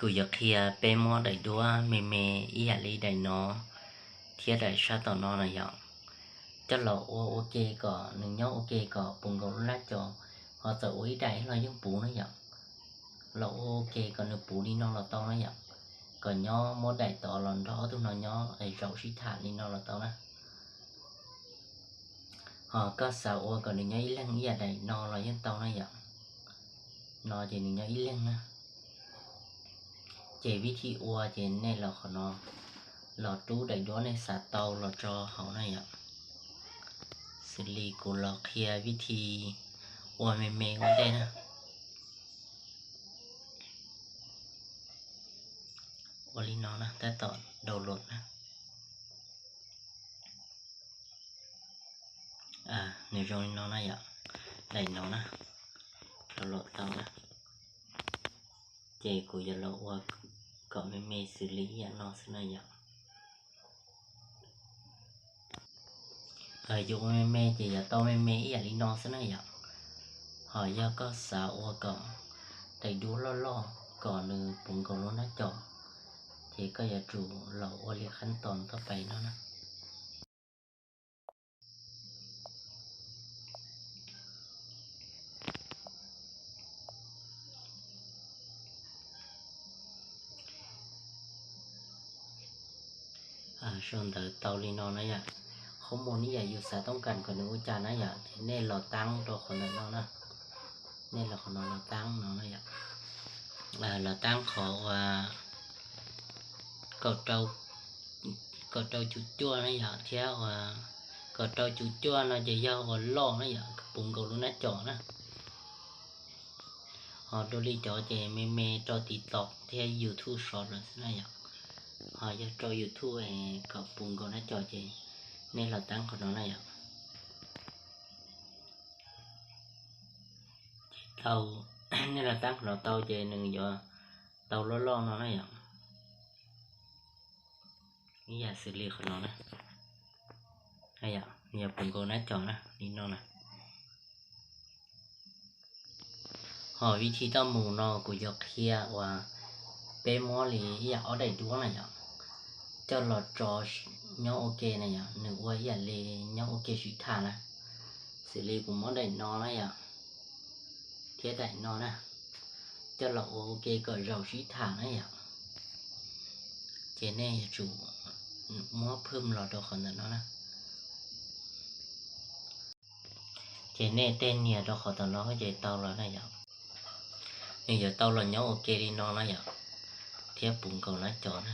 Kuv yuav qhia peb muab daim duab me me ib yam li daim no thiab daim sab tom no na yom, coj los ua ua ke kom nws nyob ua ke kom puv nkaus lub nab co, ho txawm ua ib daim los yeej puv na yom. Los ua ua ke kom nws puv li no los tau na yom, kom nyob muab daim tod los nrog ob tug no nyob es zaum sib tham li no los tau na. Ho koj xav ua kom nws nyob ib leeg ib yam daim no los yeej tau na yom. No ces nws nyob ib leeg na. Ces vib thi ua ces nej los qhov no, los rub daim duab nej xav tau los tso hauv na yom. Xws li kuv los qhia vib thi ua me me ua ntej na. Ua li no na, tab tom download na. Nws zoo li no na yom, daim no na, download tau na. Ces kuv yuav los ua kom me me xws li ib yam no xwb na yom. Yus ua me me ces yuav tau me me ib yam li no xwb na yom. Ho yog koj xav ua kom daim duab loj loj kom nws puv nkaus lub nab co, ces koj yuav tsum los ua li qhab tos toj pais no na. Sau ntawv tau li no na yom. Qhov muag ib yam yus xav toob kas kom nws ua cas na yom, ces nej los taab rau qhov ntawm no na. Nej los qhov no los taab no na yom. Los taab qhov uas kaum rau cuv cuaj na yom, thiab uas kaum rau cuv cuaj no ces yog uas loj na yom, puv nkaus lub nab co na. Ho dua li cov ces me me rau TikTok thiab YouTube Short lawm xwb na yom. Ho yog rau YouTube kom puv nkaus nab co ces nej los taab qhov no na yom. Nej los taab qhov no tau ces nws yuav tau loj loj no na yom. Ib yam xws li qhov no na, nws yuav puv nkaus nab co na, li no na. Ho vib thi toj mus no kuv yuav qhia uas peb muab li ib yam ob daim duab na yom, coj los tso nyob ua ke na yom, nws ua ib yam li nyob ua ke sib tham na. Xws li kuv muab daim no na yom, thiab daim no na, coj los ua ua ke kom zaum sib tham na yom. Ces nej yuav tsum muab phwj los rau qhov ntawm no na. Ces nej tej nias rau qhov tom no ces tau los na yom. Nws yuav tau los nyob ua ke li no na yom, thiab puv nkaus nab co na.